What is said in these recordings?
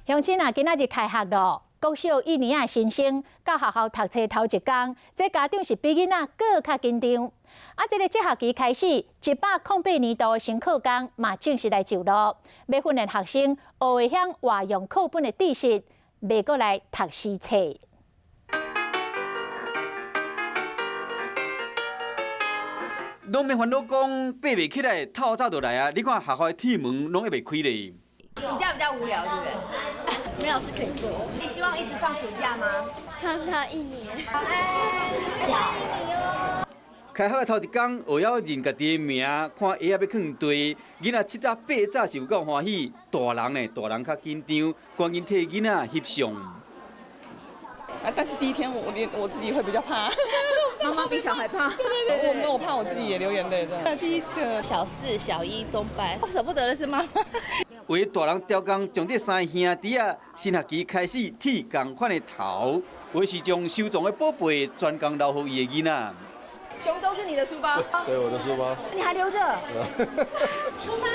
鄉親啊，今仔日開學咯，國小一年仔新生到學校讀冊頭一工，這家長是比囡仔閣較緊張。啊，這個這學期開始，108年度的新課綱嘛正式來就路，欲訓練學生學會曉活用課本的知識，袂閣來讀死冊。攏免煩惱講爬袂起來，透早就來啊！你看學校的鐵門攏猶未開咧。暑假比較無聊，對不對？沒有事可以做。你希望一直放暑假嗎？放到一年。開學的頭一工，學曉認家己的名，看鞋仔欲囥佗。囡仔七早八早是有夠歡喜，大人呢，大人較緊張，趕緊替囡仔翕相。啊！但是第一天我連我自己會比較怕，媽媽比小孩怕。對對對，我怕我自己也流眼淚的。第一個小四、小一中班，我捨不得的是媽媽。為大人刁工，將這三个兄弟仔，新學期開始剃仝款的頭，有的是將收藏的寶貝專工留予伊的囡仔。雄中是你的書包？對，我的書包。你還留着？出發！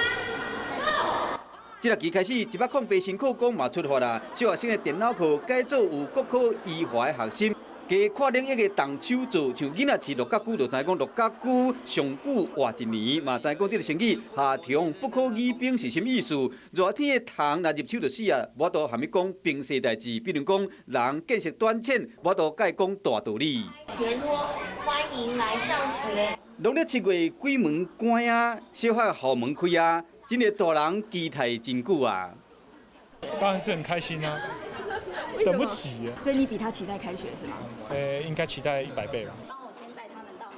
這學期開始，108新課綱嘛出發啦。小學生的電腦課改做有國科醫化的學習，加跨領域的動手做，像囡仔飼陸角龜，就知講陸角龜上久活一年，嘛知講這個成語夏蟲不可語冰是啥物意思。熱天的蟲若入手就死啊，無法度含伊講冰世代誌，比如講人見識短淺，無法度共伊講大道理。學多，歡迎來上學。農曆7月鬼門關啊，小學校門開啊。真的大人期待真久啊！當然是很開心啊，等不及啊。所以你比他期待開學是嗎？應該期待100倍吧。